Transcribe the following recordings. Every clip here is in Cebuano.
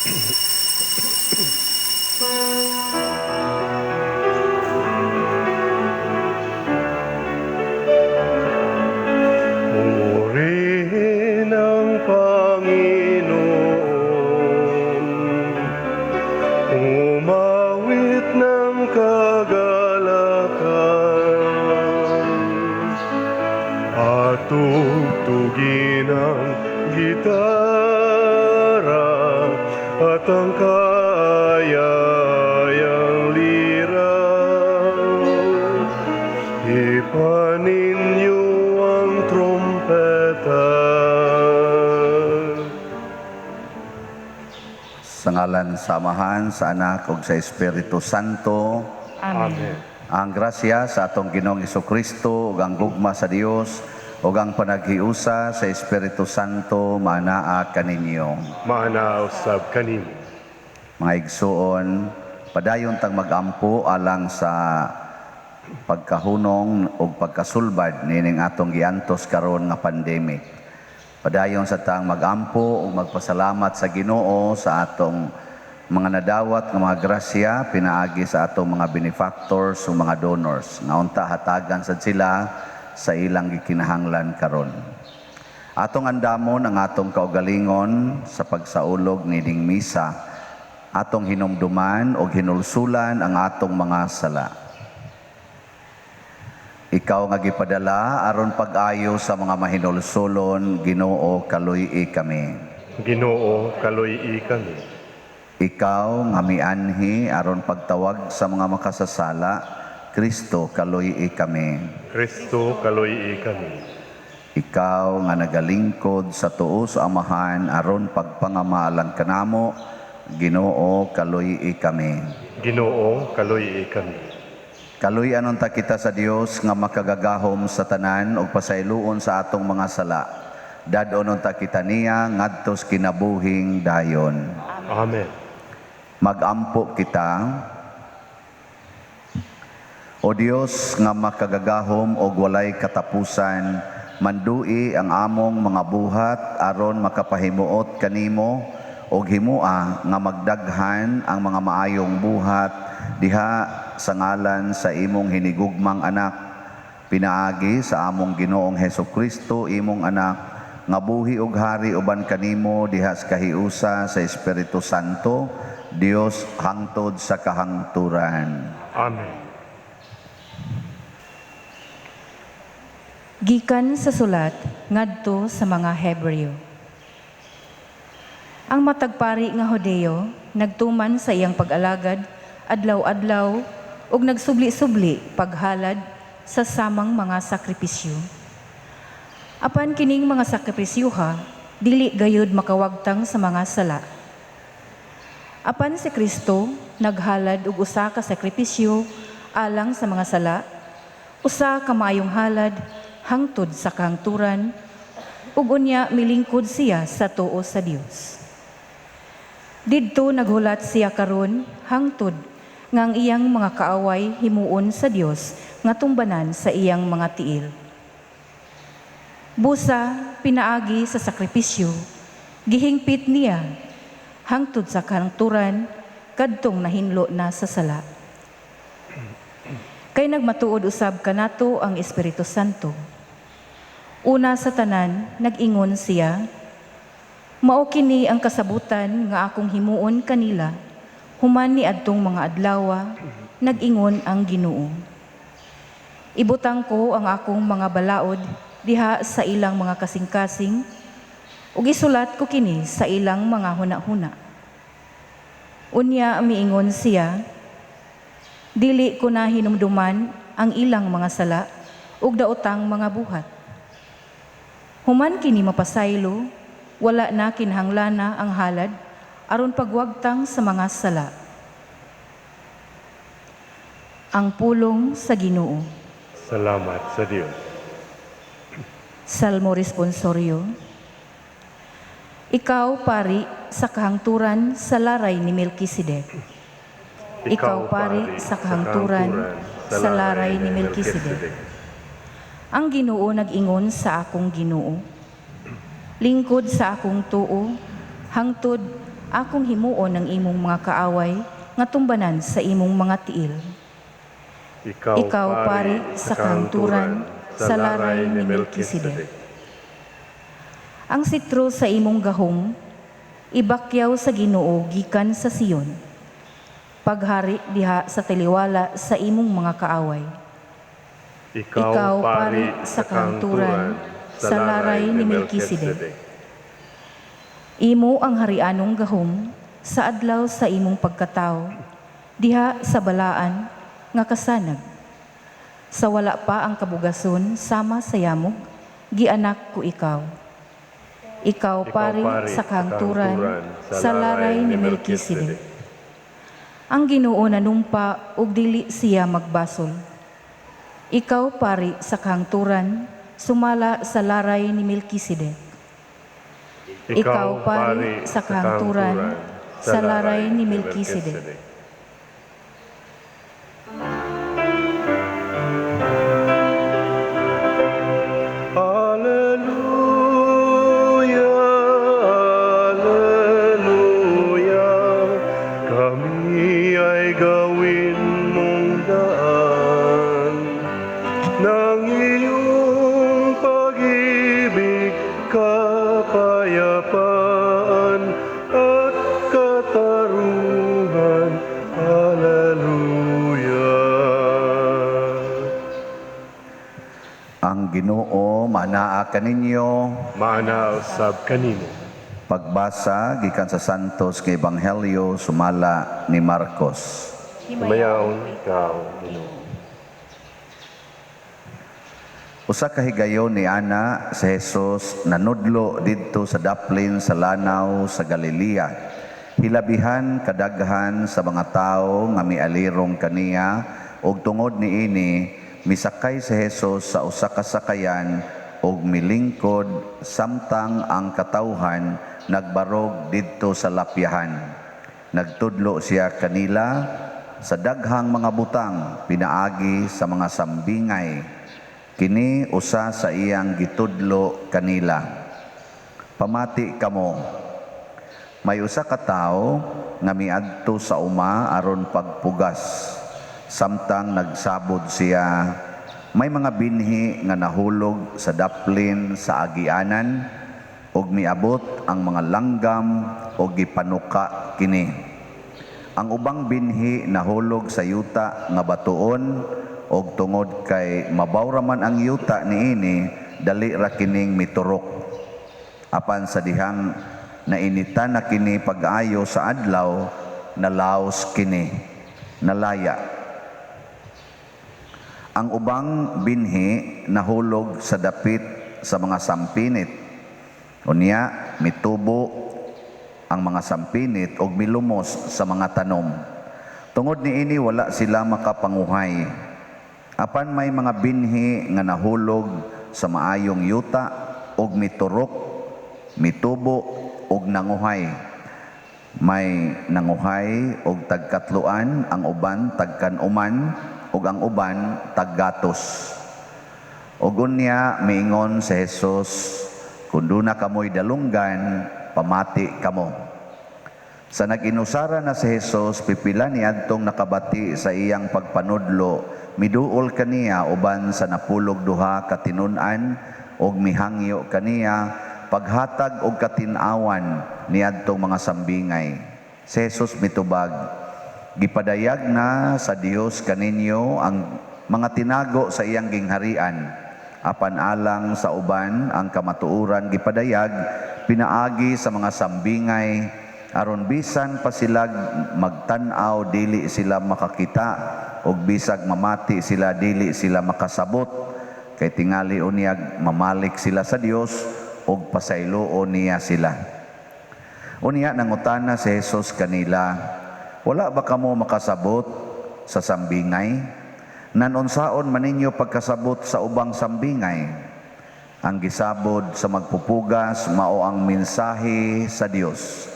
Purihin ang Panginoon. Umawit ng kagalakan at tugtugin ang gitara at ang kaayayang lira. Hipan ninyo ang trompeta. Sa ngalan sa Amahan, sa Anak ug sa Espiritu Santo. Amen. Ang grasya sa atong Ginoong Kristo ug ang gugma sa Dios ug ang panaghiusa sa Espiritu Santo maanaa kaninyo. Maanaa usab kanimo. Mga igsuon, padayon tang magampo alang sa pagkahunong ug pagkasulbad nining atong giantos karon nga pandemic. Padayon sa tang magampo ug magpasalamat sa Ginoo sa atong mga nadawat nga mga grasya pinaagi sa atong mga benefactors ug mga donors. Nga unta hatagan sad sila sa ilang gikinahanglan karon. Atong andamon ang atong kaugalingon sa pagsaulog nining misa. Atong hinumduman og hinulsulan ang atong mga sala. Ikaw nga gipadala aron pag-ayo sa mga mahinulsulon, Ginoo, kaluy-i kami. Ginoo, kaluy-i kami. Ikaw nga mianhi aron pagtawag sa mga makasasala, Kristo, kaluy-i kami. Kristo, kaluy-i kami. Ikaw nga nagalingkod sa tuo sa Amahan aron pagpangamalang kanamo, Ginoo, kaluy-i kami. Ginoo, kaluy-i kami. Kaluy-an unta kita sa Dios nga makagagahom sa tanan ug pasayloon sa atong mga sala. Dad-on unta kita niya ngadto sa kinabuhing dayon. Amen. Magampo kita. O Dios nga makagagahom og walay katapusan, mandui ang among mga buhat aron makapahimuot kanimo og himua nga magdaghan ang mga maayong buhat diha sa ngalan sa imong hinigugmang anak, pinaagi sa among Ginoong Hesus Kristo, imong anak, nga buhi og hari uban kanimo diha sa kahiusa sa Espiritu Santo, Dios, hangtod sa kahangturan. Amen. Gikan sa sulat ngadto sa mga Hebreo. Ang matag pari nga Hodeo nagtuman sa iyang pag-alagad adlaw-adlaw ug nagsubli-subli paghalad sa samang mga sakripisyo. Apan kining mga sakripisyoha dili gayud makawagtang sa mga sala. Apan si Kristo naghalad og usa ka sakripisyo alang sa mga sala, usa ka maayong halad hangtod sa kahangturan, ug unya milingkod siya sa tuo sa Dios. Didto naghulat siya karon hangtod nga ang iyang mga kaaway himuon sa Dios nga tumbanan sa iyang mga tiil. Busa pinaagi sa sakripisyo, gihingpit niya hangtod sa kahangturan kadtong nahinlo na sa sala. Kay nagmatuod usab kanato ang Espiritu Santo. Una sa tanan, nag-ingon siya, "Mao kini ang kasabutan nga akong himuon kanila human ni adtong mga adlawa, nag-ingon ang Ginoo. Ibutang ko ang akong mga balaod diha sa ilang mga kasing-kasing ug isulat ko kini sa ilang mga hunahuna." Unya miingon siya, "Dili ko na hinumduman ang ilang mga sala ug daotang mga buhat." Human kini mapasaylo, wala na kinhanglana ang halad aron pagwagtang sa mga sala. Ang pulong sa Ginoo. Salamat sa Dios. Salmo Responsorio. Ikaw, pari, sa kahangturan sa laray ni Melkisedek. Ikaw, pari, sa kahangturan sa laray ni Melkisedek. Ang Ginoo nag-ingon sa akong Ginoo, "Lingkod sa akong tuo, hangtod Akong himuon ang imong mga kaaway nga tumbanan sa imong mga tiil. Ikaw, Ikaw, pari sa kahangturan, sa laray ni Melchizedek. Ang sitro sa imong gahom, ibakyaw sa Ginoo gikan sa Sion. Paghari diha sa taliwala sa imong mga kaaway. Ikaw, pari sa kahangturan, sa laray ni Melchizedek. Imo ang harianong gahom sa adlaw sa imong pagkatao, diha sa balaan nga kasanag. Sa wala pa ang kabugason sama sa yamog, gianak ko ikaw. Ikaw, pari sa kahangturan, sa laray ni Melchizedek. Ang Ginoo nanumpa ug dili siya magbasol. Ikaw, pari sa kahangturan, sumala sa laray ni Melchizedek. Ikaw, pari sa kahangturan, sa laray ni Melchizedek. Alleluia, Alleluia, kami ay gawin mong daan ng iyong pag-ibig, kapayapaan at katarungan. Alleluia. Ang Ginoo manaa kaninyo. Maana usab kanimo. Pagbasa gikan sa Santos nga Ebanghelyo sumala ni Marcos. Himayaon ikaw, Ginoo. Usa ka higayon ni ana si Jesus nanudlo didto sa daplin sa lanaw sa Galilea. Hilabihan kadaghan sa mga tawo nga mialirong kaniya, ug tungod niini misakay si Jesus sa usa ka sakayan ug milingkod samtang ang katawhan nagbarog didto sa lapyahan. Nagtudlo siya kanila sa daghang mga butang pinaagi sa mga sambingay. Kini usa sa iyang gitudlo kanila. Pamati kamo. May usa ka tawo nga miadto sa uma aron pagpugas. Samtang nagsabod siya, may mga binhi nga nahulog sa daplin sa agianan ug miabot ang mga langgam ug gipanuka kini. Ang ubang binhi nahulog sa yuta nga batuon, og tungod kay mabaw ra man ang yuta niini, dali ra kining miturok. Apan sa dihang nainitan na kini pag-ayo sa adlaw, nalaos kini, nalaya. Ang ubang binhi nahulog sa dapit sa mga sampinit. Unya mitubo ang mga sampinit og milumos sa mga tanom. Tungod niini wala sila makapanguhay. Apan may mga binhi nga nahulog sa maayong yuta og miturok, mitubo og nanguhay. May nanguhay og tagkatluan, ang uban tagkanuman, ug ang uban taggatos. Ug unya miingon si Jesus, kun duna kamoy dalunggan, pamati kamo. Sa nag-inusara na si Jesus, pipila ni adtong nakabati sa iyang pagpanudlo, miduol kaniya uban sa napulog duha ka tinun-an og mihangyo kaniya paghatag og katin-awan niadtong mga sambingay. Si Jesus mitubag, gipadayag na sa Dios kaninyo ang mga tinago sa iyang gingharian. Apan alang sa uban ang kamatuoran gipadayag pinaagi sa mga sambingay, aron bisan pa sila magtan-aw dili sila makakita, ug bisag mamati sila dili sila makasabot, kay tingali unyag mamalik sila sa Dios ug pasayloon niya sila. Unya nangutana si Jesus kanila, wala ba kamo makasabot sa sambingay? Nanunsaon man ninyo pagkasabot sa ubang sambingay? Ang gisabod sa magpupugas mao ang mensahe sa Dios.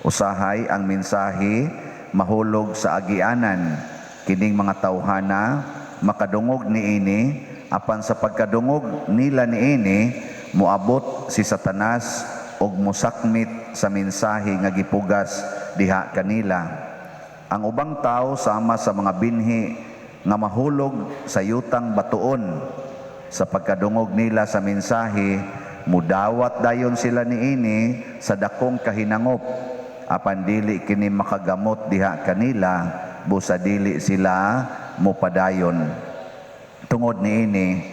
Usahay ang mensahe mahulog sa agianan. Kining mga tawhana makadungog niini, apan sa pagkadungog nila niini moabot si Satanas og mosakmit sa mensahe nga gipugas diha kanila. Ang ubang tao sama sa mga binhi nga mahulog sa yutang batuon. Sa pagkadungog nila sa mensahe, mudawat dayon sila niini sa dakong kahinangop. Apan dili kini makagamot diha kanila, busa dili sila mopadayon. Tungod niini,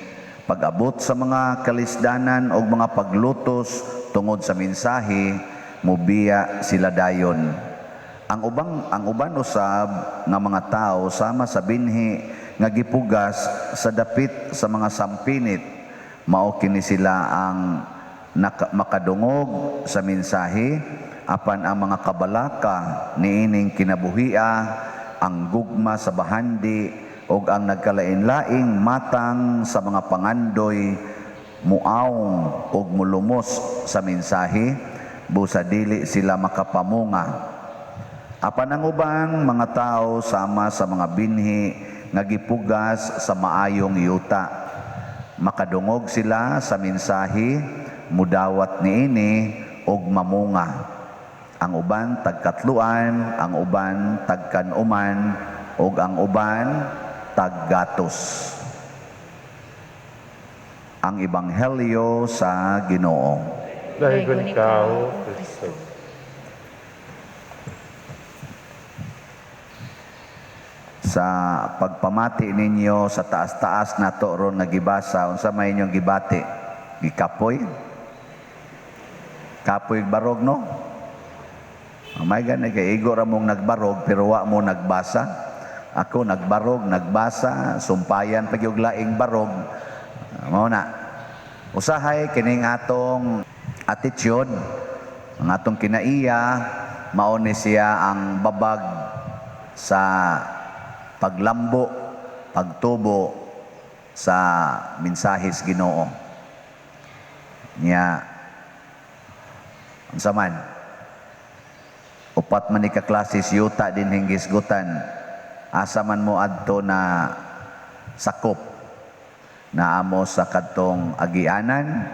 pag-abot sa mga kalisdanan o mga paglutos tungod sa mensahe, mubiya sila dayon. Ang uban usab nga mga tao sama sa binhi nga gipugas sa dapit sa mga sampinit. Mao kini sila ang makadungog sa mensahe, apan ang mga kabalaka niining kinabuhia, ang gugma sa bahandi ug ang nagkalain-laing matang sa mga pangandoy muawong ug mulumos sa mensahe, busa dili sila makapamunga. Apan ang ubang mga tao sama sa mga binhi nga gipugas sa maayong yuta. Makadungog sila sa mensahe, mudawat niini ug mamunga. Ang uban tagkatluan, ang uban tagkanuman, ug ang uban taggatos. Ang Ebanghelyo sa Ginoo. Daygon ikaw, Kristo. Sa pagpamati ninyo sa taas-taas nato ron nga gibasa, unsa may inyong gibati? Gikapoy? Kapoy barog, no? May gani kay igo ra mong nagbarog pero wa mo nagbasa. Ako nagbarog, nagbasa, sumpayan pa gyud laing barog. Mao na. Usahay kining atong attitude, ang atong kinaiya, mao ni siya ang babag sa paglambo, pagtubo sa mensahes Ginoo. Nya unsa man? Upat man ni ka klases yuta din hinggisgutan. Asa man mo adto na sakop? Naa mo sa kadtong agianan,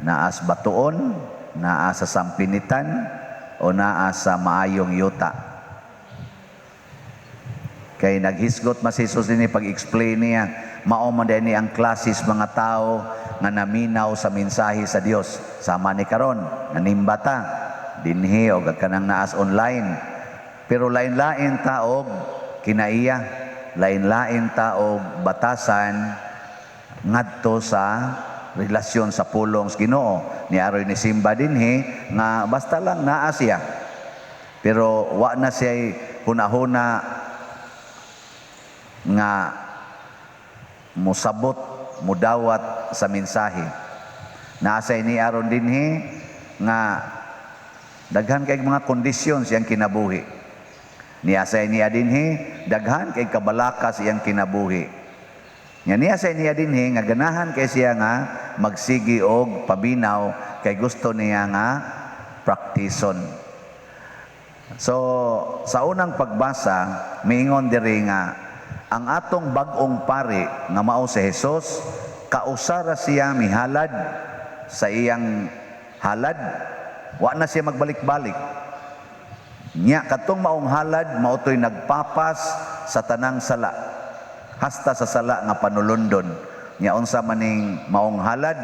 naa sa batuon, naa sa sampinitan, o naa sa maayong yuta? Kay naghisgot mas Jesus dinhi pag-explain niya, mao man dinhi ang klasis mga tao nga naminaw sa mensahe sa Dios. Sama ni karon, nanimba ta dinhi o kanang naas online. Pero lain-lain ta og kinaiya, lain-lain ta og batasan ngadto sa relasyon sa pulong sa Ginoo. Ni aroy ni simba dinhi nga basta lang naa siya. Pero wa na siya hunahuna nga musabot, mudawat sa mensahe. Naa ni aron dinhi nga daghan kay mga kondisyon siyang kinabuhi. Niya sa niya dinhi daghan kay kabalaka siyang kinabuhi. Nya niya sa niya dinhi nga ganahan kay siya nga magsigi og pabinaw kay gusto niya nga praktison. So sa unang pagbasa miingon diri nga ang atong bag-ong pari nga mao si Jesus, kausara siya mihalad sa iyang halad, wa na siya magbalik-balik. Nya katong maong halad mao toy nagpapas sa tanang sala, hasta sa sala nga panulundon. Nya unsa maning maong halad?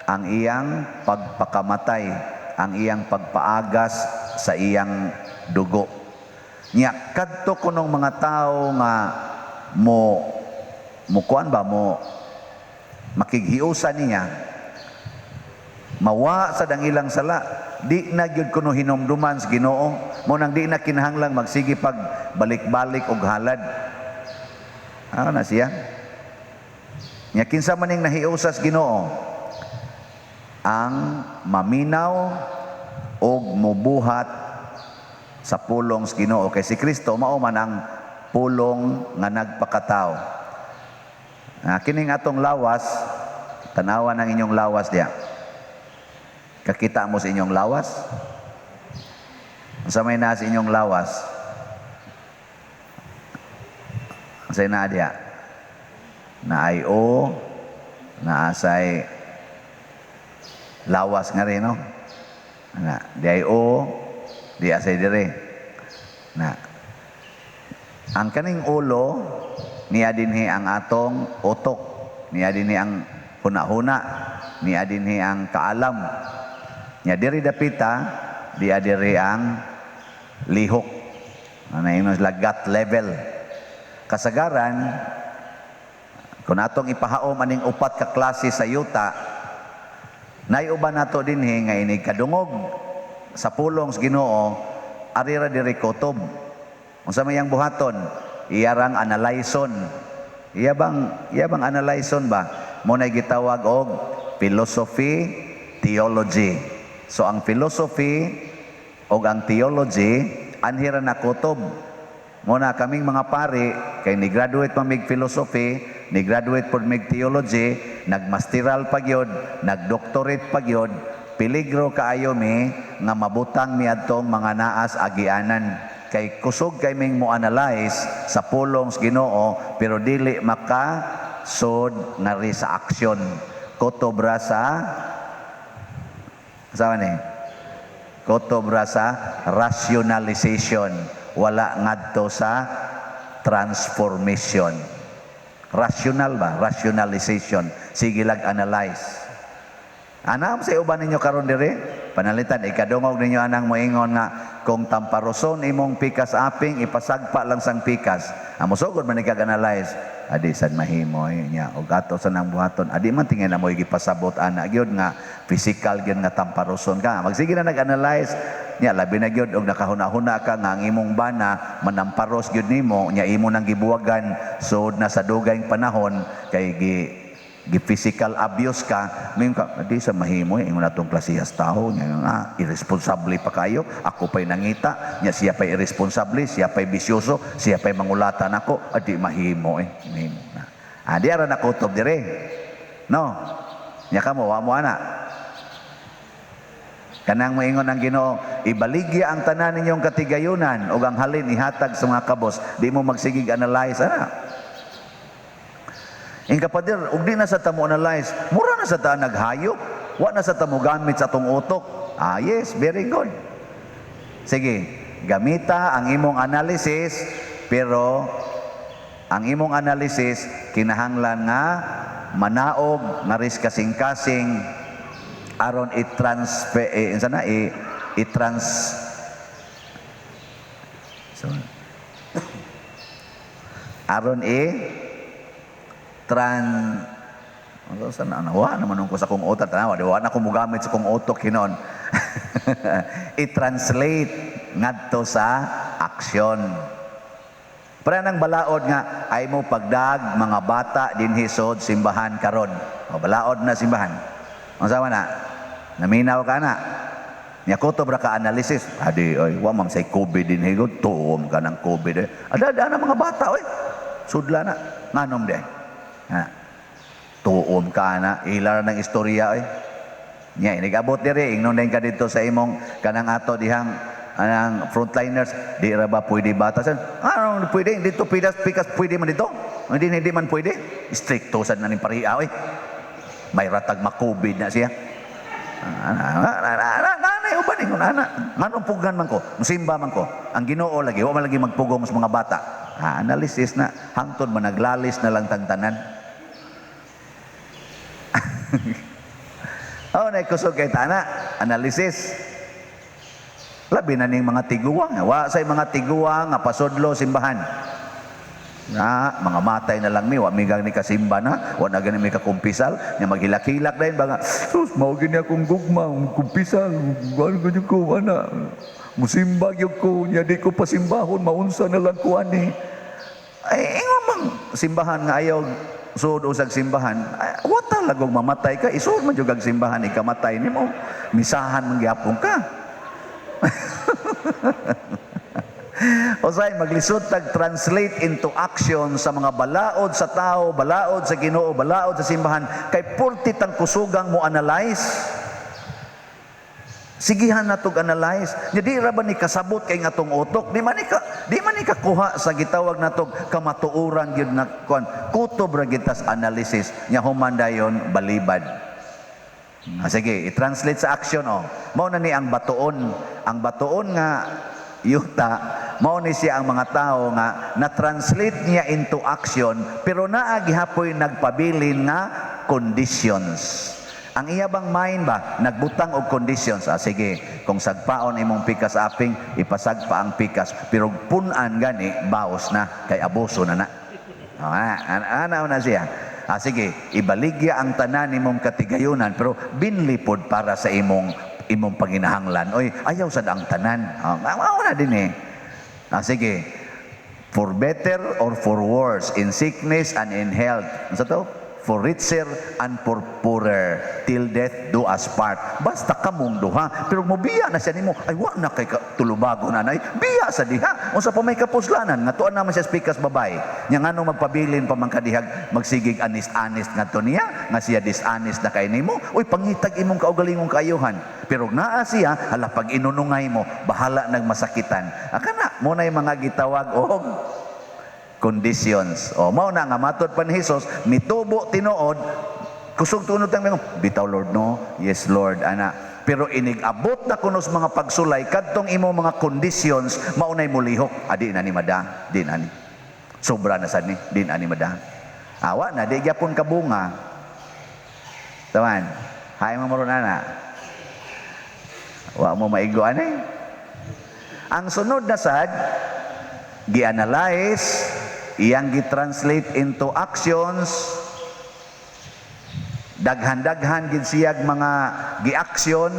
Ang iyang pagpakamatay, ang iyang pagpaagas sa iyang dugo. Nya kadto kunong mga tawo nga mo mukuan ba mo makighiusa niya, mawa sa dang ilang sala, di na gyud kuno hinumduman sa Ginoo. Mo nang di na kinahanglang magsige pag balik-balik og halad. Ano na siya? Nya kinsa man ning nahiusa sa Ginoo? Ang maminaw og mubuhat sa pulong sa Ginoo, kay si Kristo mao man ang pulong nga nagpakatao. Kining atong lawas, tanawan ang inyong lawas diya. Kakita mo sa inyong lawas? Unsa may naa sa inyong lawas? Unsay naa diya? Naay o, naasay lawas nga rin, no? Na, di ay o, di asay dire. Na. Ang kaning ulo, niya dinhi ang atong utok, niya dinhi ang huna-huna, niya dinhi ang kaalam. Nya diri dapita, diya diri ang lihok. Ano yung sila, gut level. Kasagaran, kung atong ipahaom aning upat ka klase sa yuta, naiuban nato dinhi nga inig kadungog sa pulong sa Ginoo, arira diri kutob. Unsa may iyang buhaton? Iya rang analyson. Iya bang analyson ba? Mo na gitawag og philosophy, theology. So ang philosophy og ang theology anhira na kutob. Mo na kaming mga pari kay ni graduate pa mig philosophy, ni graduate pod mig theology, nagmasteral pa gyud, nagdoctorate pa gyud, peligro kaayo mi nga mabutang mi adtong mga naas agianan kay kusog kay ming mo analyze sa pulong sa Ginoo, pero dili maka sud ngari sa aksyon. Kutob ra sa ni kutob ra sa rationalization, wala ngadto sa transformation. Rational ba, rationalization, sige lag analyze. Ana sa uban ninyo karon diri, panalitan ikadungog ninyo anang moingon nga kung tamparoson imong pikas aping, ipasagpa lang sang pikas. Amo sugod man ikag analyze. Adi sad mahimo eh, nya og ato sa nang buhaton. Adi man tingin na mo gipasabot ana gyud nga physical gyud nga tamparoson ka. Magsige na nag-analyze nya, labi na gyud og nakahuna-huna ka nga ang imong bana manamparos gyud nimo, nya imo nang gibuwagan sud na sa dugayng panahon kay gi physical abuse ka, mingon ka, "Di sa mahimo eh, ingon atong klasehas tao nya nga irresponsable pa kayo, ako pa'y nangita nya, siya pa'y irresponsable, siya pa'y bisyoso, siya pa'y mangulatan ako, adi mahimo eh." Mahimo na. Ah, di ara na kutob dire, no? Nya kamo wa mo ana kanang moingon ang Ginoo, "Ibaligya ang tanan ninyong katigayunan ug ang halin ihatag sa mga kabos." Di mo magsigig analyze ana. Ing kapader, ug di na sa tamo analyze, mura na sa ta naghayop, wa na sa tamo gamit sa atong utok. Ah, yes, very good. Sige, gamita ang imong analysis, pero ang imong analysis kinahanglan nga manaog nga ris kasing-kasing aron i-transfer eh, sana i i-trans so, aron i tran ano sa na wa naman ko sa kong utak, tanawa di wa na ko mogamit sa kong utok hinon, i-translate ngadto sa aksyon. Para nang balaod nga ay mo pagdag mga bata dinhi sod simbahan karon. O balaod na simbahan. Unsa man na? Naminaw ka na. Nya kutob ra ka analysis. Adi oy, wa man say COVID dinhi gud, tuom ka ng COVID eh. Ada ada na mga bata oy. Sudla na. Nganom di? Ha. Tuom ka na, ila ng istorya oy. Nya inigabot diri, ingnon din ka dito sa imong kanang ato dihang anang frontliners, di ra ba pwede bata? Ano pwede dito, pidas pikas pwede man dito, hindi hindi man pwede, stricto sad na ning pariha oy, may ratag ma-COVID na siya. Ana ana uban ingon ana, nganong pugan man ko, musimba man ko ang Ginoo lagi, wa man lagi magpugong sa mga bata. Ha, analysis na hangtod man naglalis na lang tang tanan. Oh, na kusog kay tana analysis. Labi na ning mga tiguang. Wa say mga tiguang nga pasudlo simbahan. Na, mga matay na lang mi, wa mi ni kasimba na, wa na gani mi kakumpisal, nya maghilak-hilak dayon ba nga, "Sus, mao gini akong gugma, kumpisal, ano ganyan ko, ana, musimba gyud ko, nya di ko pasimbahon, maunsa na lang ko ani." Ay, ingon mang simbahan nga ayaw suod usag simbahan, ay, wa talagog mamatay ka, isuod man jud ang simbahan, ikamatay nimo, misahan man gyapon ka. Usay maglisod tag translate into action sa mga balaod sa tao, balaod sa Ginoo, balaod sa simbahan, kay purti tang kusugang mo analyze. Sigihan na tog analyze. Nya di ra ba ni kasabot kay ngatong utok? Di man ni kakuha sa gitawag natog kamatuoran gyud nga kuan. Kutob ra gitas analysis nya human dayon balibad. Ah, sige, i-translate sa action, oh. Mao na ni ang batuon, ang batuon nga yuta, mao ni siya ang mga tao nga na-translate niya into action pero naa gihapoy nagpabilin nga conditions. Ang iya bang mind ba nagbutang og conditions? Ah, sige, kung sagpaon imong pikas aping, ipasagpa ang pikas, pero pun-an gani baos na kay abuso na na. Ah, ana na siya. Ah, sige, ibaligya ang tanan nimong katigayunan pero binlipod para sa imong imong panginahanglan. Oy, ayaw sad ang tanan. Ah, mao na din eh. Ah, sige. For better or for worse, in sickness and in health. Ano sa to? For richer and for poorer, till death do us part. Basta kamong duha. Pero mobiya na siya nimo, ay wa na kay tulubago na nay. Biya sa diha. Unsa pa may kapuslanan, nga tuan naman siya pikas babay. Nya ngano magpabilin pa man kadihag magsigig honest-honest ngadto niya, nga siya dishonest na kay nimo. Uy, pangitag imong kaugalingong kaayuhan. Pero naa siya, hala pag inunungay mo, bahala nagmasakitan. Akana, mo na yung mga gitawag og conditions. O mao na nga matod pa ni Jesus, mitubo tinuod, kusog tunod tang mingon, bitaw Lord no, yes Lord ana. Pero inig-abot na kuno sa mga pagsulay kadtong imo mga conditions, maunay mulihok. Adi na ni mada, di na ni. Sobra na sad ni, di na ni mada. Awa na di gyapon kabunga. Taman. Hay mo maron ana. Wa mo maigo ani. Ang sunod na sad gi-analyze, iyang gi-translate into actions, daghan-daghan gid siyag mga gi-action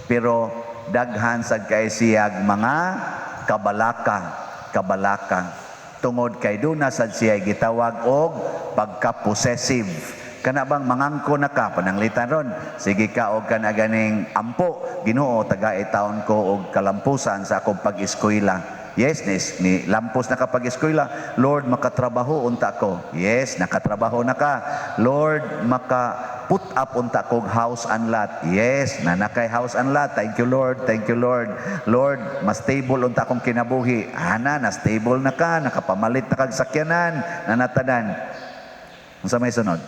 pero daghan sad kay siyag mga kabalaka, kabalaka tungod kay duna sad siya gitawag og pagka-possessive. Kana bang mangangko na ka, pananglitan ron, sige ka og kana ganing ampo, Ginoo, tagai taon ko og kalampusan sa akong pag-eskwela. Yes, ni lampos na ka pag-eskwela. Lord, makatrabaho unta ko. Yes, nakatrabaho na ka. Lord, maka put up unta kog house and lot. Yes, nanakay house and lot. Thank you, Lord. Thank you, Lord. Lord, mas stable unta akong kinabuhi. Ana, na stable na ka, nakapamalit na kag sakyanan, nanatanan. Unsa may sunod?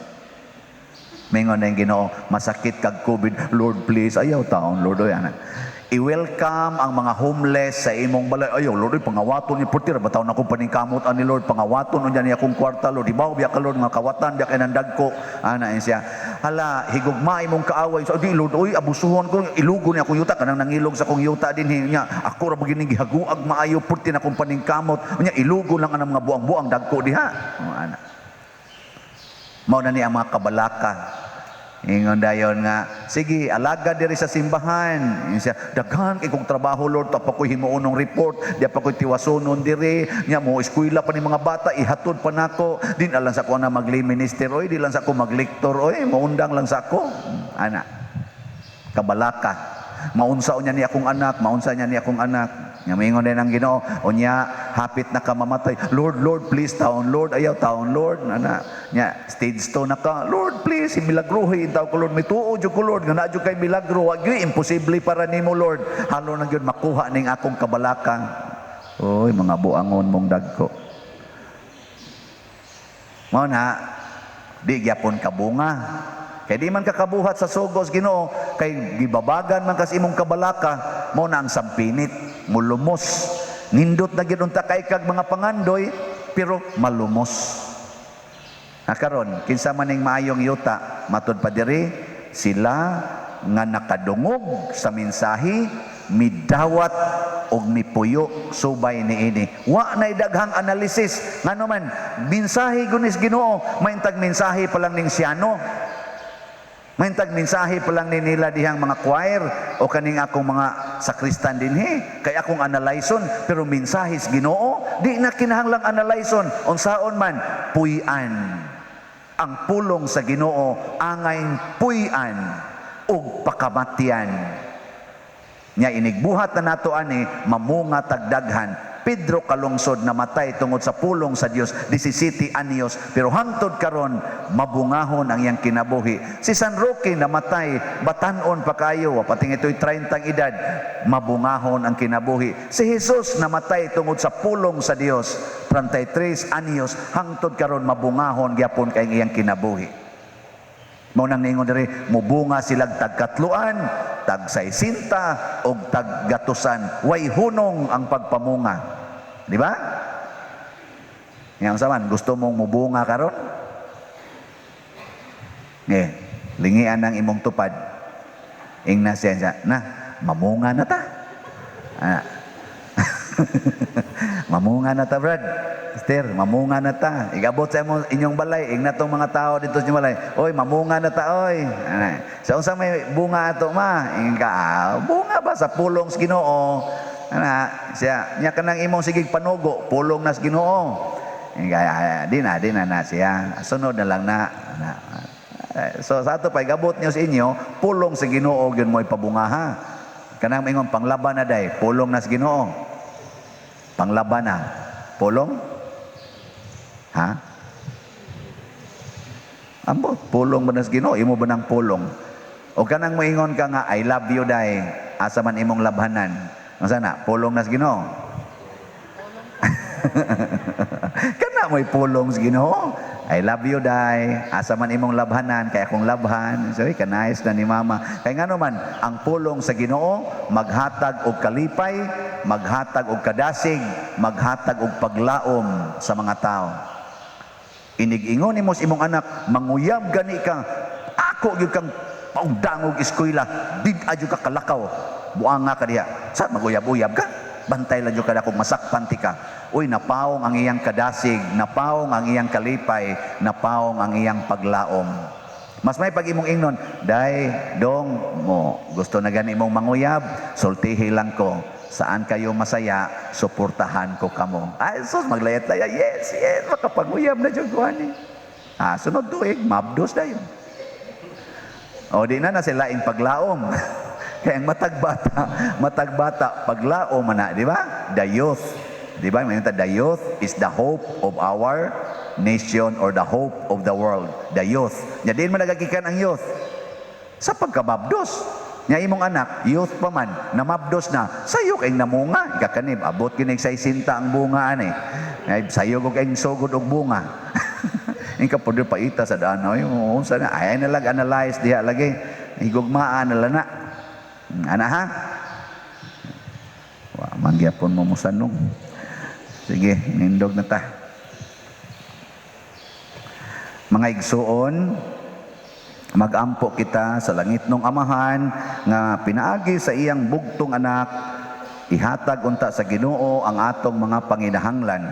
Mingon na yung Ginoo, masakit kag COVID. Lord, please, ayaw taon, Lord, oy, ana. I-welcome ang mga homeless sa imong balay. Ayaw, Lord, oy, pangawaton ni portira. Bataw na akong paningkamot ani Lord, pangawaton unya ni akong kwarta, Lord. Ibaw biya ka, Lord, mga kawatan biya kay nandagko. Ana siya. Hala, higugma imong kaaway. So, di, Lord, oy, abusuhon ko, ilugo ni akong yuta kanang nangilog sa akong yuta din niya. Ako ra ba gining gihaguag maayo purti na akong paningkamot. Unya ilugo lang ang mga buang-buang dagko diha. Oh, ana. Mao na ni ang mga kabalaka. Ingon dayon nga, sige, alaga diri sa simbahan. Ingon siya, daghan kay kong trabaho, Lord, pa ko'y himuon ng report, di pa ko'y tiwasonon diri, nya mo eskwela pa ni mga bata, ihatod pa nako. Di na lang sa ko na magli minister oy, di lang sa ko maglektor oy, maundang lang sa ako. Ana. Kabalaka. Maunsa unya ni akong anak, maunsa niya ni akong anak. Nya mingon din ang Ginoo, unya hapit na ka mamatay. Lord, Lord, please taon Lord, ayaw taon Lord. Ana, nya stage 2 na ka. Lord, please, milagruhi taw ko Lord, mituo jud ko Lord, nga naa jud kay milagro, wa gyud imposible para nimo Lord. Halo na gyud makuha ning akong kabalaka. Oy, mga buangon mong dagko. Mao na di gyapon kabunga. Kay di man kakabuhat sa sugos Ginoo, kay gibabagan man kas imong kabalaka, mao na ang sampinit, mulumos. Nindot na gyud unta kay kag mga pangandoy, pero malumos. Na karon, kinsa man ning maayong yuta, matud pa diri sila nga nakadungog sa mensahe, midawat og mipuyo subay niini. Wa nay daghang analysis ngano man mensahe gunis Ginoo, maintag mensahe pa lang ning siyano. Maintag mensahe pa lang ni nila dihang mga choir o kaning akong mga sakristan dinhi kay akong analyson, pero mensahe sa Ginoo di na kinahanglang analyson, unsaon man puy-an. Ang pulong sa Ginoo angay puy-an ug pakamatyan. Nya inigbuhat na nato ani mamunga tagdaghan. Pedro kalungsod namatay tungod sa pulong sa Dios 17 anyos, pero hangtod karon mabungahon ang iyang kinabuhi. Si San Roque namatay batan-on pa kayo, pating ito'y 30 edad, mabungahon ang kinabuhi. Si Jesus namatay tungod sa pulong sa Dios 33 anyos, hangtod karon mabungahon gyapon kay iyang kinabuhi. Mao nang niingon diri, mubunga silag tagkatluan, tag 60 og taggatusan. Way hunong ang pagpamunga. Di ba? Nga unsa man, gusto mong mubunga karon? Eh, lingian ang imong tupad. Ingna siya siya, na, mamunga na ta. Ah. Mamunga na ta, Brad. Esther, mamunga na ta. Igabot sa imo inyong balay, ingna tong mga tao dito sa inyong balay. Oy, mamunga na ta, oy. Ana. Sa unsa may bunga ato ma? Ingon ka, ah, bunga ba sa pulong sa Ginoo? Ana, siya, nya kanang imong sigig panugo, pulong na sa Ginoo. Ingon ka, ah, di na na siya. Sunod na lang na. Ana. So sa ato pa igabot niyo sa inyo, pulong sa Ginoo gyud mo ipabunga ha. Kanang maingon panglaban na day, pulong na sa Ginoo. Panglaban na. Pulong? Ha? Ambot, pulong ba na sa Ginoo? Imo ba ng pulong? O kanang moingon ka nga, "I love you day," asa man imong labhanan? Unsa na? Pulong na sa Ginoo. Kana mo'y pulong sa Ginoo. "I love you day, asa man imong labhanan, kay akong labhan." So, kanais na ni mama. Kay ngano man, ang pulong sa Ginoo maghatag og kalipay, maghatag og kadasig, maghatag og paglaom sa mga tao. Inig-ingon nimo sa imong anak, "Manguyab gani ka, ako gyud kang paugdangog eskwela, big-a jud ka kalakaw." Buanga ka diha. Sa maguyab-uyab ka? Bantay lang jud ka kung masakpan ti ka. Uy, napaong ang iyang kadasig, napaong ang iyang kalipay, napaong ang iyang paglaom. Mas may pag imong ingnon, "Day, dong, mo, gusto na gani imong manguyab, sultihi lang ko. Saan kayo masaya, suportahan ko kamo." Ay, sus, maglayat-layat, Yes, makapanguyab na jud ko ani." Ah, sunod tuig, mabdos dayon. O di na na sila ing paglaom. Kaya ang matag bata, paglaom man na, di ba? The youth. Di ba? May the youth is the hope of our nation or the hope of the world. The youth. Nya diin man nagagikan ang youth? Sa pagkamabdos. Nya imong anak, youth pa man, namabdos na, sayo kay namunga, ikakanib, abot kinig sa isinta ang bunga ani. Ay, sayo ko kay sugod og bunga. Ingka po paita sa daan, ay, unsa na, ay na lang analyze diha lagi. Higugmaan na lang na. Ana ha? Wa man gyapon mo musanong. Sige, nindog na ta. Mga igsuon, magampo kita sa langitnong Amahan nga pinaagi sa iyang bugtong anak ihatag unta sa Ginoo ang atong mga panginahanglan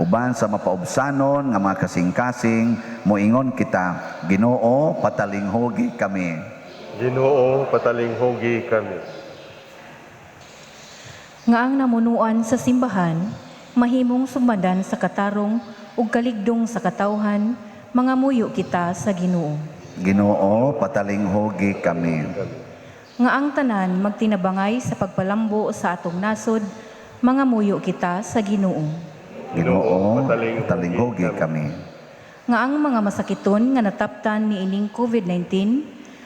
uban sa mapaubsanon nga mga kasing-kasing. Moingon kita, Ginoo, patalinghugi kami. Ginoo, patalinghugi kami. Nga ang namunuan sa simbahan mahimong sumbadan sa katarong ug kaligdong sa katawhan, mangamuyo kita sa Ginoo. Ginoo, patalinghugi kami. Nga ang tanan magtinabangay sa pagpalambo sa atong nasod, mangamuyo kita sa Ginoo. Ginoo, patalinghugi kami. Nga ang mga masakiton nga nataptan niining COVID-19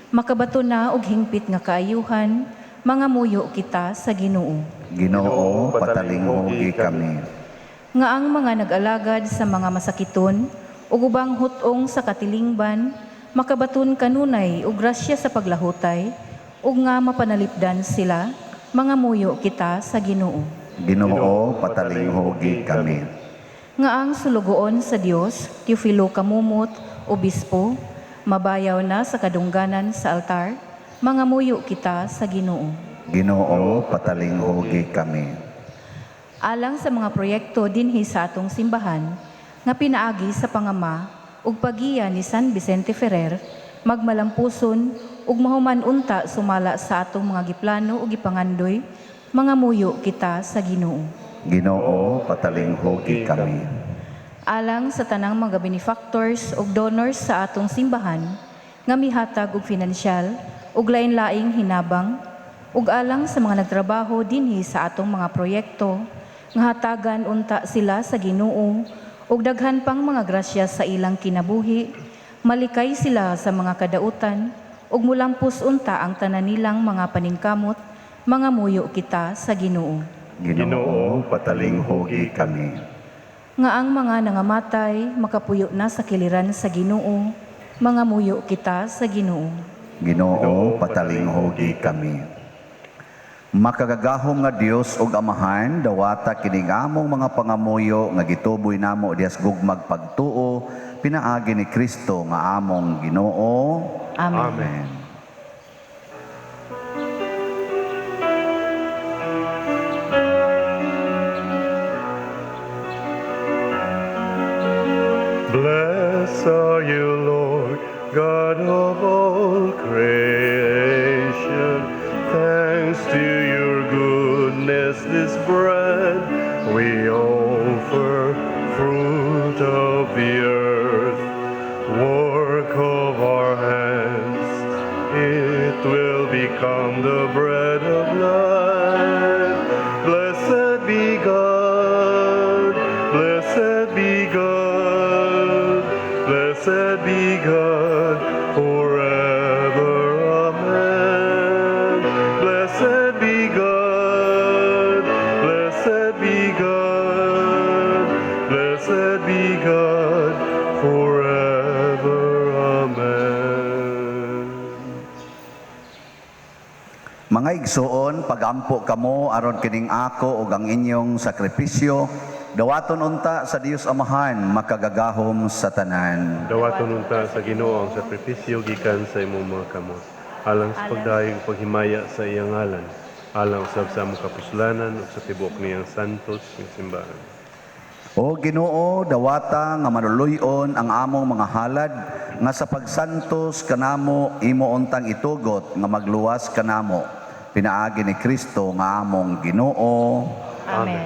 makabato na og hingpit nga kaayuhan, mangamuyo kita sa Ginoo. Ginoo, patalinghugi kami. Nga ang mga nag-alagad sa mga masakiton ug ubang hut-ong sa katilingban makabaton kanunay og grasya sa paglahutay ug nga mapanalipdan sila, mangamuyo kita sa Ginoo. Ginoo, patalinghugi kami. Nga ang sulugoon sa Dios, Teofilo Camomot, Obispo, mabayaw na sa kadungganan sa altar, mangamuyo kita sa Ginoo. Ginoo, patalinghugi kami. Alang sa mga proyekto dinhi sa atong simbahan nga pinaagi sa pangama ug pagiya ni San Vicente Ferrer, magmalampuson ug mahuman unta sumala sa atong mga giplano ug gipangandoy, mangamuyo kita sa Ginoo. Ginoo, patalinghugi kami. Alang sa tanang mga benefactors ug donors sa atong simbahan nga mihatag og finansyal ug lain-laing hinabang ug alang sa mga nagtrabaho dinhi sa atong mga proyekto nga hatagan unta sila sa Ginoo ug daghan pang mga grasya sa ilang kinabuhi, malikay sila sa mga kadautan ug mulampos unta ang tanan nilang mga paningkamot, mangamuyo kita sa Ginoo. Ginoo, patalinghugi kami. Nga ang mga nangamatay makapuyo na sa kiliran sa Ginoo, Mangamuyo kita sa Ginoo. Ginoo, patalinghugi kami. Makagagahom nga Dios ug Amahan, dawata kining among mga pangamuyo nga gituboy namo dihas gugmag pagtuo pinaagi ni Kristo nga among Ginoo. Amen. Amen. Blessed are you, Lord, God of all creation. Thanks to your goodness, this bread we offer, fruit of the earth, work of our hands. It will become the bread of life. Blessed be God, blessed be God, blessed be God forever. Amen. Blessed be God, blessed be God, blessed be God forever. Amen. Mga igsuon, pagampo kamo aron kining ako ug ang inyong sakripisyo, dawaton unta sa Dios Amahan makagagahom sa tanan. Dawaton unta sa Ginoo ang sakripisyo gikan sa imong mga kamot, alang sa pagdayeg ug paghimaya sa iyang ngalan, alang usab sa among kapuslanan ug sa tibuok niyang santos nga simbahan. O Ginoo, dawata nga maluluy-on ang among mga halad nga sa pagsantos kanamo imo untang itugot nga magluwas kanamo pinaagi ni Kristo nga among Ginoo. Amen.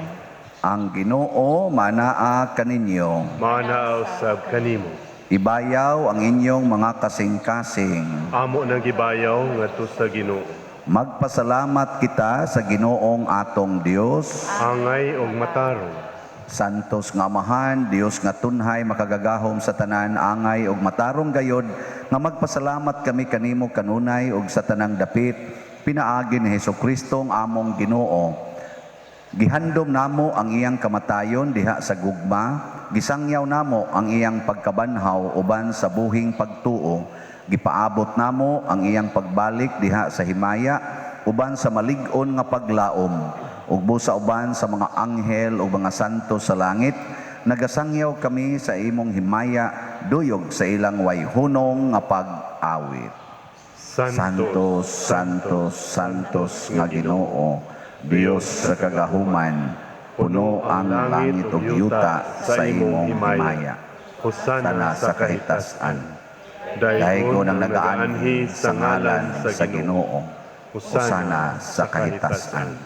Ang Ginoo manaa kaninyo. Maanaa usab kanimo. Ibayaw ang inyong mga kasing-kasing. Amo nang gibayaw ngadto sa Ginoo. Magpasalamat kita sa Ginoong atong Dios. Angay og matarong. Santos nga Amahan, Dios nga tunhay makagagahom sa tanan, angay ug matarong gayod nga magpasalamat kami kanimo kanunay ug sa tanang dapit pinaagi ni Hesukristo ang among Ginoo. Gihandom namo ang iyang kamatayon diha sa gugma, gisangyaw namo ang iyang pagkabanhaw uban sa buhing pagtuo, gipaabot namo ang iyang pagbalik diha sa himaya uban sa malig-on nga paglaom, ug busa uban sa mga anghel ug mga santo sa langit, nagasangyaw kami sa imong himaya duyog sa ilang wayhunong nga pag-awit. Santos, Santos, Santos nga Ginoo, Dios sa kagahuman, puno ang langit ug yuta sa imong himaya. Hosana Sana sa kahitasan. Daygon ang nagaanhi sa ngalan sa Ginoo. Hosana sa kahitasan.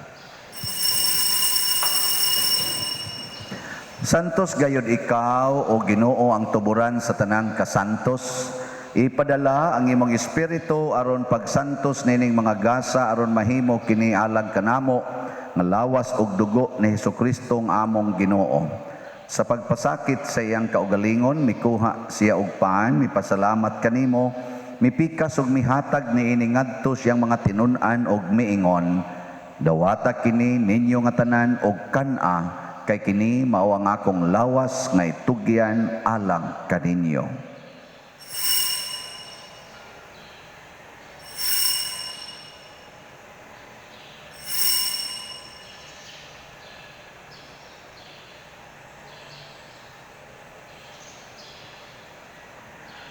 Santos gayod ikaw o Ginoo ang tuburan sa tanang kasantos. Ipadala ang imong espiritu aron pagsantos nining mga gasa aron mahimo kini alang kanamo nga lawas ug dugo ni Hesukristo ang among Ginoo. Sa pagpasakit sa iyang kaugalingon, mikuha siya og paan, mipasalamat kanimo, mipikas ug mihatag niini ngadto siyang mga tinun-an og miingon, dawata kini ninyo nga tanan og kan-a, kay kini mao ang akong lawas nga itugyan alang kaninyo.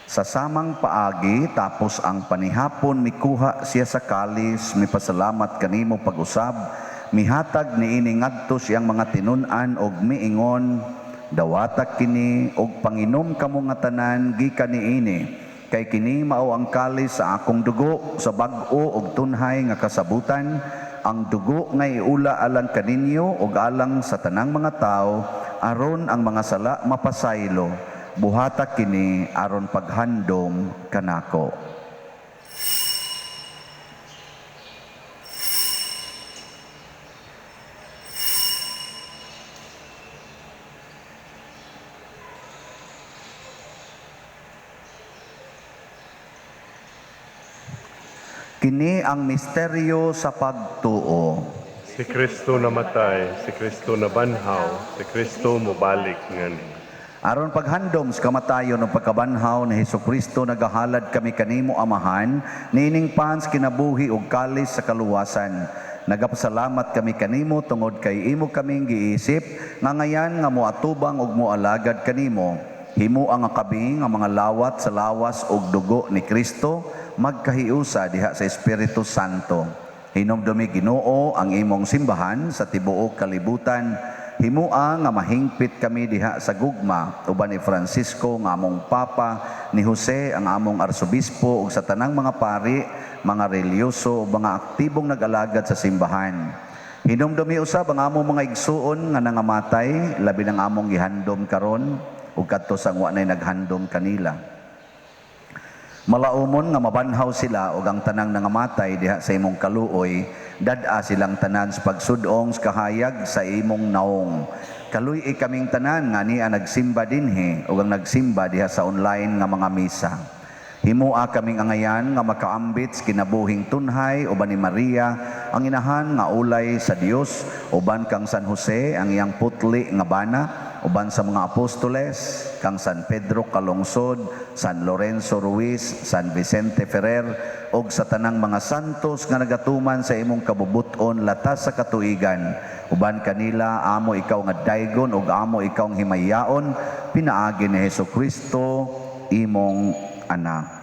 Sa samang paagi, tapos ang panihapon, mikuha siya sa kalis, mipasalamat kanimo pag-usab, mihatag niini ngadto siyang mga tinun-an og miingon, dawata kini og panginom kamo nga tanan gikan niini, kay kini mao ang kalis sa akong dugo sa bag-o og tunhay nga kasabutan, ang dugo nga iula alang kaninyo og alang sa tanang mga tawo, aron ang mga sala mapasaylo. Buhata kini aron paghandom kanako. Kini ang misteryo sa pagtuo. Si Kristo namatay, si Kristo nabanhaw, si Kristo mobalik ngani. Aron paghandom sa kamatayon ug pagkabanhaw ni Hesukristo, nagahalad kami kanimo, Amahan, niining pan sa kinabuhi ug kalis sa kaluwasan. Nagapasalamat kami kanimo tungod kay imo kaming giisip nga ngayan nga moatubang ug moalagad kanimo. Himoa nga kami nga mga lawat sa lawas ug dugo ni Kristo magkahiusa diha sa Espiritu Santo. Hinumdumi, Ginoo, ang imong simbahan sa tibuok kalibutan. Himua nga mahingpit kami diha sa gugma uban ni Francisco nga among Papa, ni Jose ang among arsobispo ug sa tanang mga pari, mga relihiyoso ug mga aktibong nag-alagad sa simbahan. Hinumdumi usab ang among mga igsuon nga nangamatay, labi ng among gihandom karon ug kadto sa wa nay naghandom kanila. Malaumon nga mabanhaw sila ug ang tanang nangamatay diha sa imong kaluoy, dad-a silang tanan sa pagsudong sa kahayag sa imong naong. Kaluy-i kaming tanan nga ania nagsimba dinhi ug ang nagsimba diha sa online nga mga misa. Himua kaming angayan nga makaambit sa kinabuhing tunhay uban ni Maria ang inahan nga ulay sa Dios, uban kang San Jose ang iyang putli nga bana, uban sa mga apostoles, kang San Pedro Calungsod, San Lorenzo Ruiz, San Vicente Ferrer, ug sa tanang mga santos nga nagatuman sa imong kabubuton latas sa katuigan. Uban kanila amo ikaw nga daygon ug amo ikaw nga himayaon pinaagi ni Hesukristo imong anak.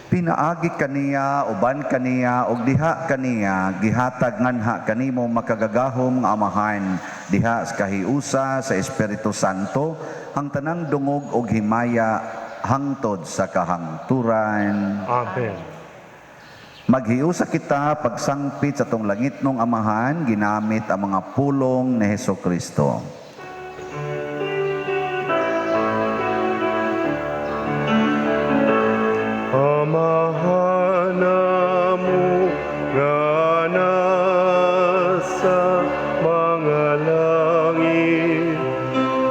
Pinaagi kaniya, uban kaniya, ug diha kaniya, gihatag nganha kanimo, makagagahom nga Amahan, diha sa kahiusa sa Espiritu Santo, ang tanang dungog ug himaya hangtod sa kahangturan. Amen. Maghiusa kita pagsangpit sa atong langitnong Amahan, ginamit ang mga pulong ni Hesukristo. Amahan namo nga nasa mga langit,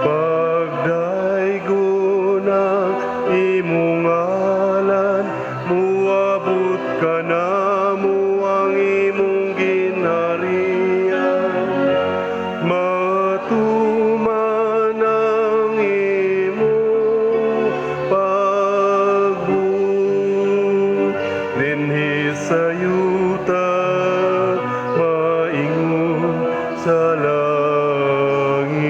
pagdaygon ang imong ngalan, muabot kanamo ang imong ginharian, matuman ang imong pagbuot dinhi sa yuta maingon sa langit.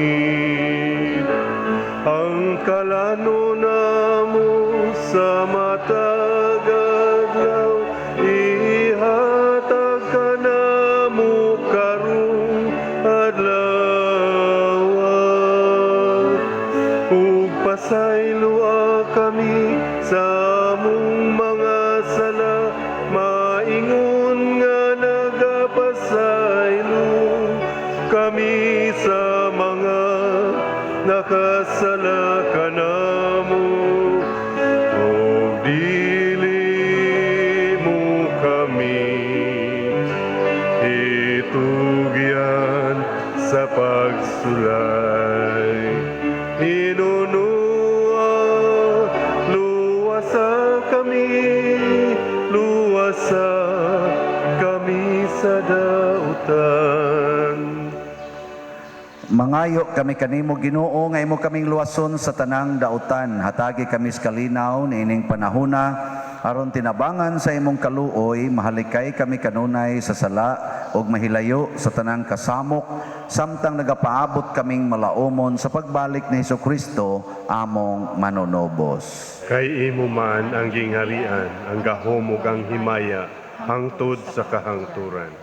Ang kalanon namo sa matag adlaw ihatag kanamo karong adlaw, ug pasayloa kami sa among mga sala maingon nga nagapasaylo kami sa mga nakasala kanamo, ug dili mo kami itugyan sa pagsulay. Hinunua, luwasa kami, luwasa kami sa dautan. Mangayo kami kanimo, Ginoo, nga imo kaming luwason sa tanang dautan. Hatagi kami sa kalinaw niining panahona aron tinabangan sa imong kaluoy mahalikay kami kanunay sa sala ug mahilayo sa tanang kasamok samtang nagapaabot kaming malaumon sa pagbalik ni Hesukristo among manunubos. Kay imo man ang gingharian, ang gahom ug ang himaya hangtod sa kahangturan.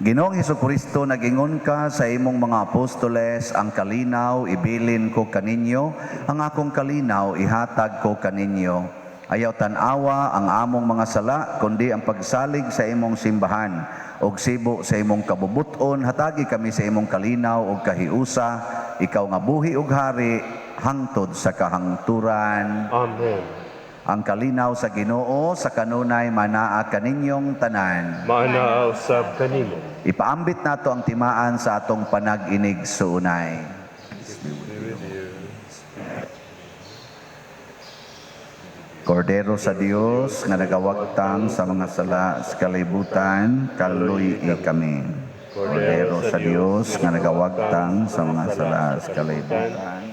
Ginoong Hesukristo, nag-ingon ka sa imong mga apostoles, "Ang kalinaw ibilin ko kaninyo, ang akong kalinaw ihatag ko kaninyo." Ayaw tan-awa ang among mga sala, kundi ang pagsalig sa imong simbahan. Og sibo sa imong kabubuton, hatagi kami sa imong kalinaw ug kahiusa, ikaw nga buhi ug hari hangtod sa kahangturan. Amen. Ang kalinaw sa Ginoo sa kanunay manaa kaninyong tanan. Maanaa usab kanimo. Ipaambit nato ang timaan sa atong panag-inig suunay. Be with you. Kordero sa Dios nga nagawagtang sa mga sala sa kalibutan, kaluy-i kami. Kordero sa Dios nga nagawagtang sa mga sala sa kalibutan,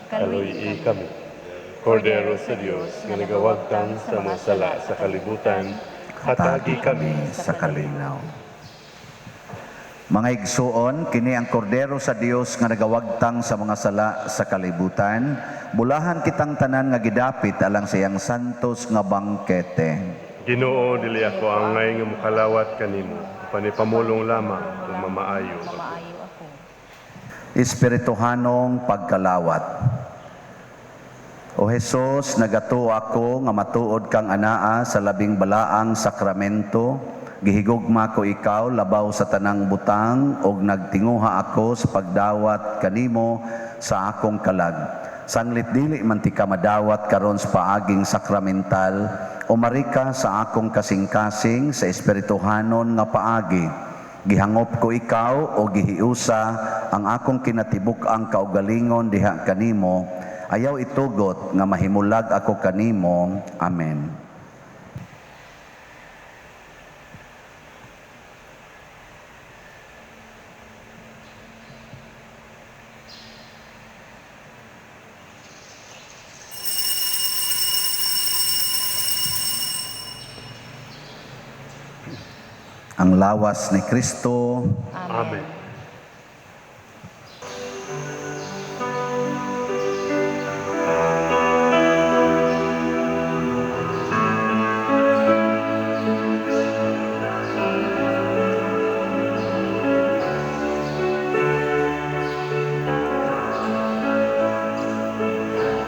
Kaluy-i kami. Kordero sa Dios nga nagawagtang sa mga sala sa kalibutan, hatagi kami sa kalinaw. Mga igsuon, kini ang kordero sa Dios nga nagawagtang sa mga sala sa kalibutan. Bulahan kitang tanan nga gidapit alang sa iyang santos nga bangkete. Ginoo, dili ako angay nga mokalawat kanimo, panipamulong lamang ug mamaayo ako. Maayo ako. Espirituhanong pagkalawat. O Hesus, nagatuo ako nga matuod kang anaa sa labing balaang sakramento. Gihigugma ko ikaw labaw sa tanang butang ug nagtinguha ako sa pagdawat kanimo sa akong kalag. Sanglit dili man ti ka madawat karon sa paaging sakramental, umari ka sa akong kasing-kasing sa espirituhanon nga paagi. Gihangop ko ikaw o gihiusa ang akong kinatibuk-ang kaugalingon diha kanimo. Ayaw itugot nga mahimulag ako kanimo. Amen. Ang lawas ni Kristo. Amen.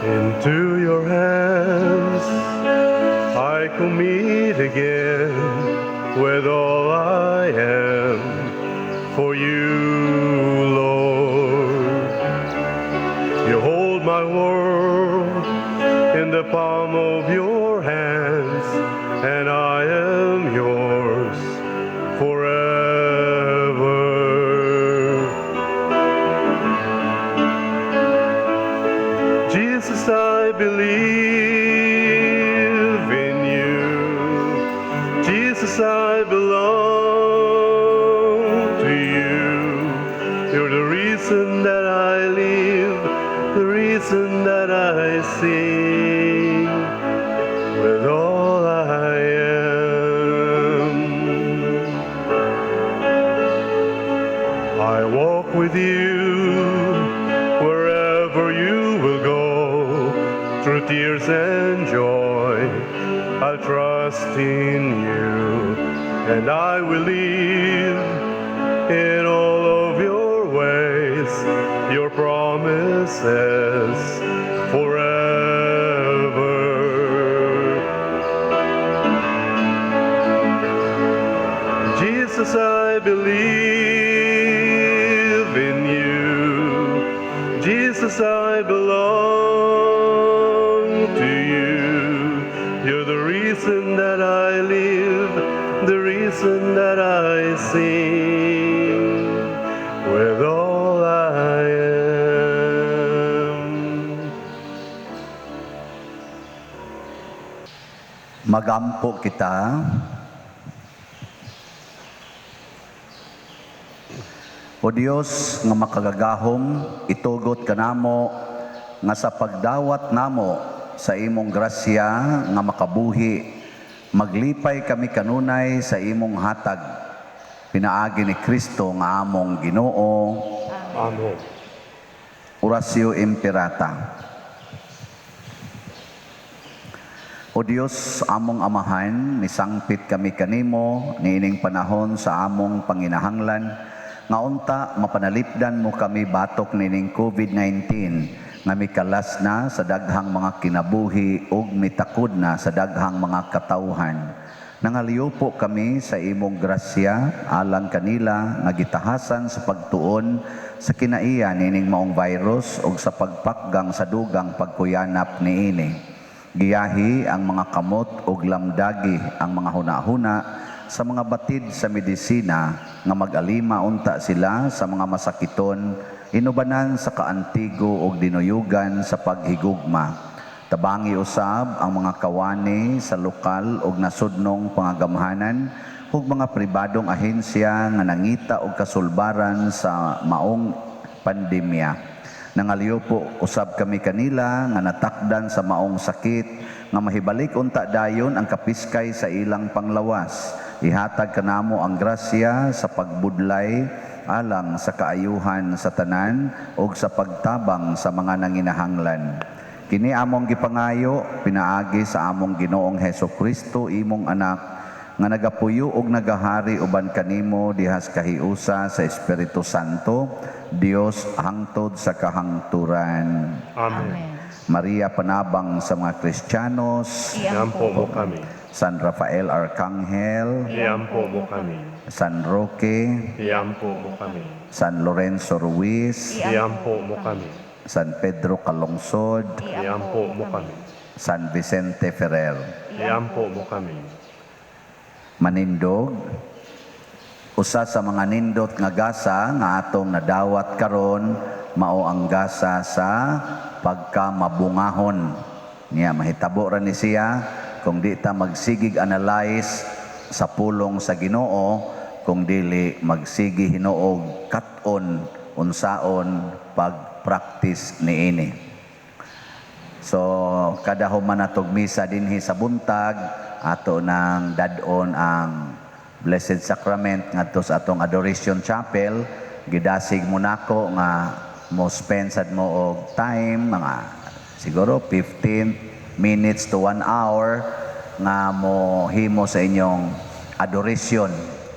Into your hands I commit again with all I am for you, Lord. You hold my world in the palm of your hands, and I am yours forever. Jesus, I believe in you. Jesus, I belong to you. You're the reason that I live, the reason that I sing with all I am. I walk with you wherever you will go, through tears and joy. I'll trust in you, and I will live in all of your ways, your promises forever. Jesus, I believe in you. Jesus, I belong to you. You're the reason that I live, the reason that I sing with all I am. Magampo kita. O Dios nga makagagahom, itugot kanamo nga sa pagdawat namo sa imong grasya nga makabuhi, maglipay kami kanunay sa imong hatag. Pinaagi ni Kristo nga among Ginoo. Amen. Oratio Imperata. O Dios, among Amahan, nisangpit kami kanimo niining panahon sa among panginahanglan nga unta mapanalipdan mo kami batok nining COVID-19 nga mikalas na sa daghang mga kinabuhi ug mitakod na sa daghang mga katawhan. Nangaliupo kami sa imong grasya alang kanila nga gitahasan sa pagtuon sa kinaiya nining maong virus ug sa pagpakgang sa dugang pagkuyanap niini. Giyahi ang mga kamot ug lamdagi ang mga hunahuna sa mga batid sa medisina nga mag-alima unta sila sa mga masakiton, inubanan sa kaantigo ug dinuyugan sa paghigugma. Tabangi usab ang mga kawani sa lokal ug nasudnong pangagamhanan ug mga pribadong ahensya nga nangita og kasulbaran sa maong pandemya. Nangalyo po usab kami kanila nga natakdan sa maong sakit nga mahibalik unta dayon ang kapiskay sa ilang panglawas. Ihatag kanamo ang grasya sa pagbudlay alang sa kaayuhan sa tanan ug sa pagtabang sa mga nanginahanglan. Kini among gipangayo pinaagi sa among Ginoong Heso Kristo, imong anak, nga nagapuyo og nagahari uban kanimo dihas kahiusa sa Espiritu Santo, Dios, hangtod sa kahangturan. Amen. Amen. Maria, panabang sa mga Kristiyanos, Iampo mo kami. San Rafael Arcangel, Iampo mo kami. San Roque, Iampo mo kami. San Lorenzo Ruiz, Iampo mo kami. San Pedro Calungsod, Iampo mo kami. San Vicente Ferrer. Iampo mo kami. Manindog, usa sa mga nindot nga gasa nga atong nadawat karon mao ang gasa sa pagkamabungahon. Niya mahitabo ra ni siya kung di ta magsigig analyze sa pulong sa Ginoo, kung dili magsigi hinuog kat-on unsaon pag-practice niini. So kada human natog misa dinhi sa buntag, ato nang dad-on ang Blessed Sacrament ngadto sa atong Adoration Chapel. Gidasig mo nako nga mo spend sad mo og time, mga siguro 15 minutes to 1 hour, nga mo himo sa inyong adoration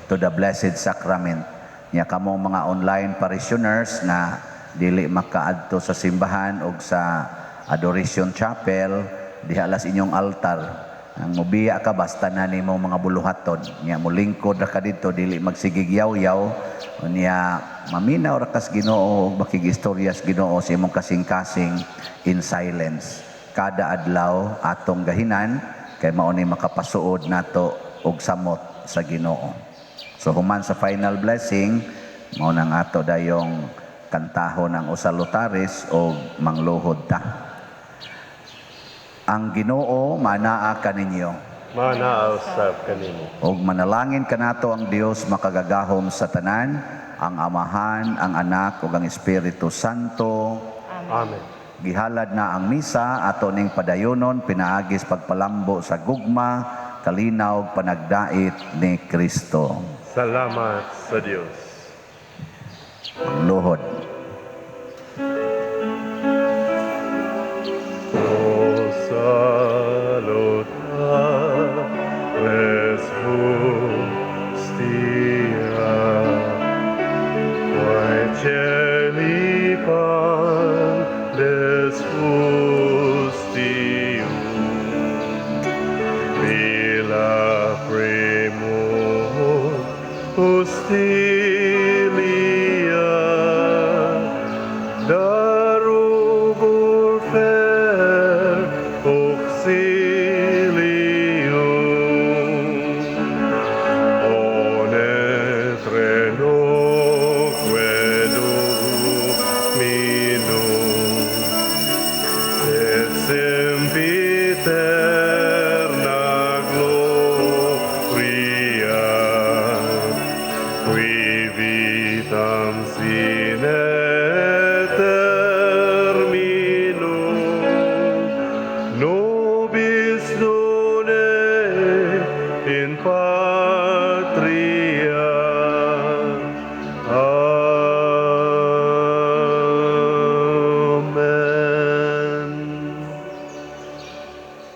to the Blessed Sacrament. Nya kamo mga online parishioners nga dili makaadto sa simbahan og sa Adoration Chapel, diha las inyong altar. Ang mubiya ka basta na nimo mga buluhaton. Nya molingkod ra ka didto, dili magsigig yaw-yaw. Nya maminaw ra kas Ginoo ug makigistorya sa Ginoo sa imong kasing-kasing in silence. Kada adlaw atong gahinan kay mao ni makapasuod nato og samot sa Ginoo. So human sa final blessing, mao nang ato dayong kantahon ang O Salutaris og mangluhod ta. Ang Ginoo manaa kaninyo. Manaa usab kanimo. Og manalangin kanato ang Dios makagagahom sa tanan, ang Amahan, ang Anak ug ang Espiritu Santo. Amen. Gihalad na ang misa, ato ning padayonon pinaagis pagpalambo sa gugma, kalinaw, panagdait ni Kristo. Salamat sa Dios. Luhod. O salutares hostia, quae celi pandes hostium, illa premunt hostilia, da rubor fer auxilium, pone trenoque dominum, et sempiterna gloria, qui vitam sine termino nobis done in Patria.